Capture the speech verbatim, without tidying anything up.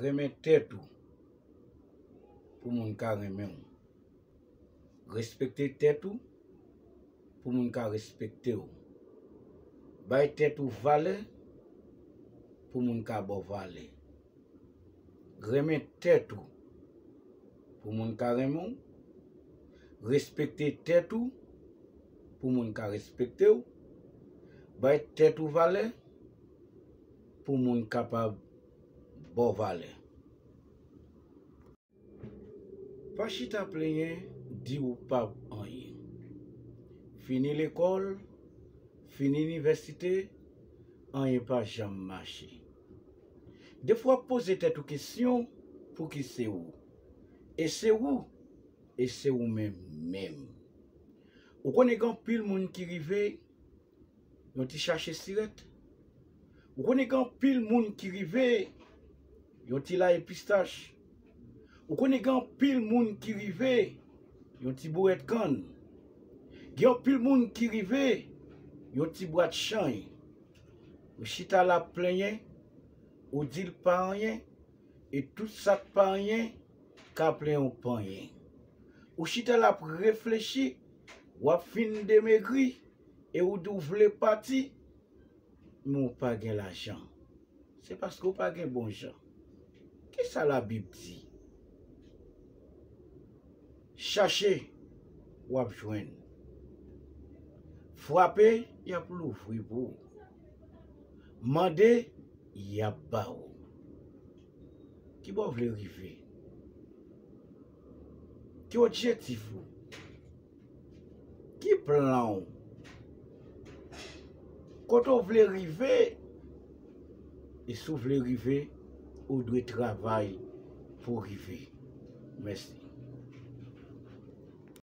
Renmen tèt ou pou moun ka renmen w. Respekte tèt ou pou moun ka respekte w. Bay tèt ou valè pou moun ka ba w valè. Renmen tèt ou pou moun ka renmen w. Respekte tèt ou pou moun ka respekte w. Bay tèt ou valè pou moun kapab ba w valè. Pa chita plenyen, di ou p ap anyen. Fini lekòl, fini inivèsite, anyen pa janm mache. Defwa w ap poze tèt ou kesyon, pouki se ou? E se ou, e se ou menm menm. Ou konnen gen anpil moun ki rive, yon ti chache sirèt. Ou konnen gen anpil moun ki rive, yon ti laye pistach. Ou konnen gen anpil moun ki rive, yon ti bourèt kann. Gen anpil moun ki rive, yon ti bwat chany. Ou chita la ap plenyen, ou di l pa anyen, e tout sa k pa anyen ka plenyen w pa anyen. Ou chita la ap reflechi, w ap fin demegri, e ou di w vle pati, men w pa gen lajan. Se paske w pa gen bon jan. Kisa Labib di? Chache, w ap jwenn. Frape, y ap louvri pou ou. Mande, y ap ba ou. Ki bò w vle rive? Ki objektif ou? Ki plan w? Kote w vle rive? E si w vle rive, ou dwe travay pou w rive. Mèsi.